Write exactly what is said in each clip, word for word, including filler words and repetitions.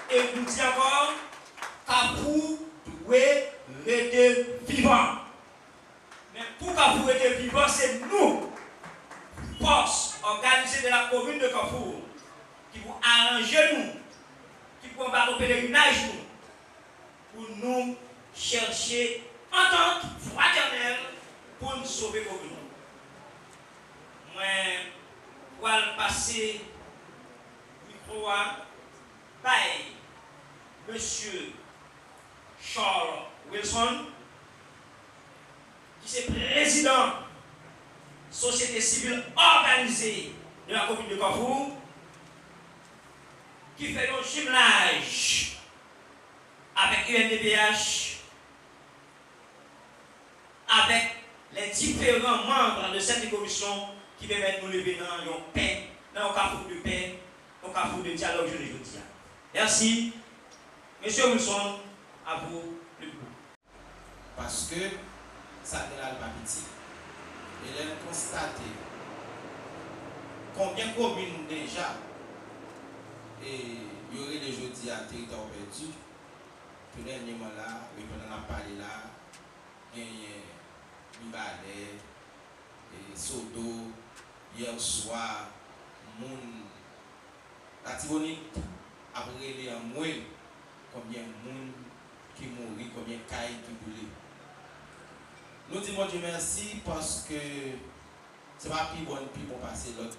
E nou di ankò, Kafou dwe rete vivan. Men pou Kafou rete vivan, se nou, fòs òganize de la komin de Kafou, ki pou aranje nou, ki pou anba nou pelerinaj nou, pou nou chèche antant fratènèl pou n sove komin nou. Mwen pral pase mikwo a bay mesye Charles Wilson, ki se prezidan Sosyete Sivil Òganize de la Komin de Kafou, ki fè yon jimlaj avèk U N D P H, avèk les différents membres de cette commission ki pèmèt nou leve nan yon pè, nan yon kafou de pè, yon kafou de dyalòg jounen jodi a. Mèsi. Mesye Wilson, à vous le micro. Paske sa gen la l pa piti. E lè n konstate konbyen komin deja e yo rele jodi a teritwa pèdi, tou dènyèman la, e pandan n ap pale la, genyen Mibalè, e Sodo, yèswa, moun Latibonit ap rele anmwe konbyen moun ki mouri, konbyen kay ki boule. Nou di Bondye mèsi paske se pa pi bon, pi bon pase lòt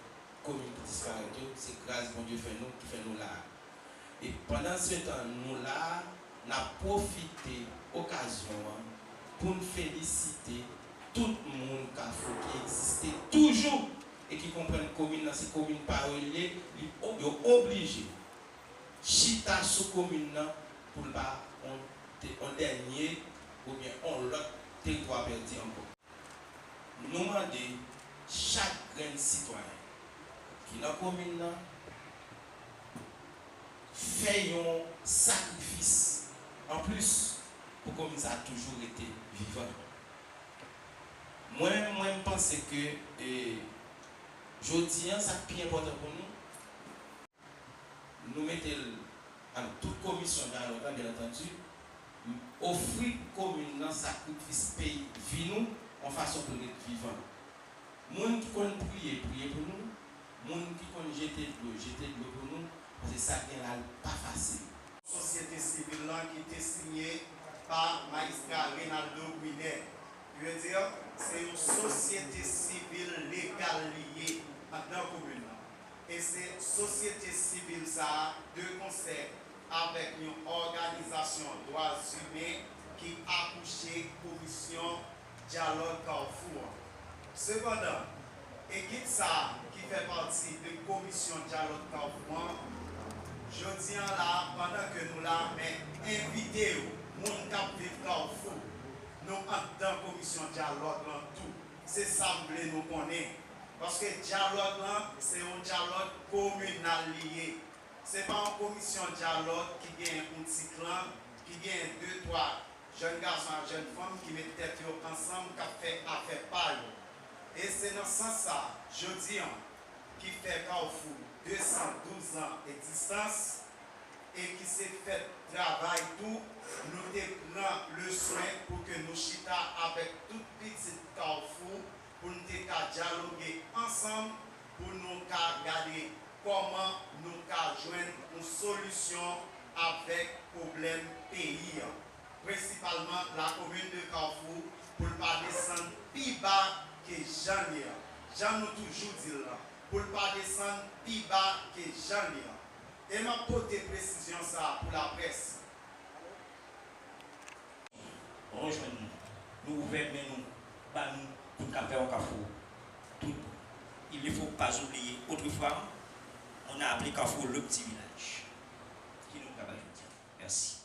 komin ki disparèt yo, se gras Bondye fè nou, ki fè nou la a. E pandansetan nou la a, n ap pwofite okazyon an pou n felisite tout moun Kafou ki egziste toujou e ki konprann komin nan se komin pa yo li ye, li, yo oblije chita sou komin nan pou l pa on, te, on dènye oubyen on lòt teritwa pèdi ankò. Nou mande chak grenn sitwayen ki nan komin nan fè yon sakrifis anplis pou komin sa a toujou rete vivan. Mwen, mwen, m panse ke, e, jodi a, sa k pi enpòtan pou nou, nou mete l ak tout komisyon dyalòg la, byen antandi, ofri komin nan sakrifis peyi, vi nou, yon fason pou l ret vivan. Moun ki konn priye, priye pou nou. Moun ki konn jete dlo, jete dlo pou nou. Paske sa k gen la, l pa fasil. Sosyete sivil lan ki te sinye pa Majistra Reynaldo Brunet. Ki vle di, se yon sosyete sivil legal li ye anndan komin nan. E se sosyete sivil sa a, de konsè avèk yon òganizasyon dwa imen, ki akouche komisyon dyalòg Kafou an. Sepandan, ekip sa a ki fè pati de komisyon dyalòg Kafou an, jodi an la, pandan ke nou la, men envite yo, moun k ap viv Kafou, nou anndan komisyon dyalòg lan tou. Se sa m vle nou konnen. Paske dyalòg lan, se yon dyalòg kominal li ye. Se pa yon komisyon dyalòg ki gen yon ti klan, ki gen de, twa jèn gason ak jèn fanm ki met tèt yo ansanm, k ap fè afè pa yo. E se nan sans sa, jodi an, ki fè Kafou de san douz an egzistans, e ki se fèt travay tou, nou te pran le swen pou ke nou chita avèk tout pitit Kafou, pou n te ka dyaloge ansanm, pou nou ka gade kòman nou ka jwenn yon solisyon avèk pwoblèm peyi an, prensipalman la komin de Kafou, pou l pa desann pi ba ke jan l ye an. Jan nou toujou di l lan, pou l pa desann pi ba ke jan l ye an. E m ap pote presizyon sa a pou laprès. Rejwenn nou. Nou ouvè men nou, ba nou, pou n ka fè yon Kafou tout bon. Il ne faut pas oublier, autrefois, on a appelé Kafou le petit village. Ki nou ka bay jodi a? Mèsi.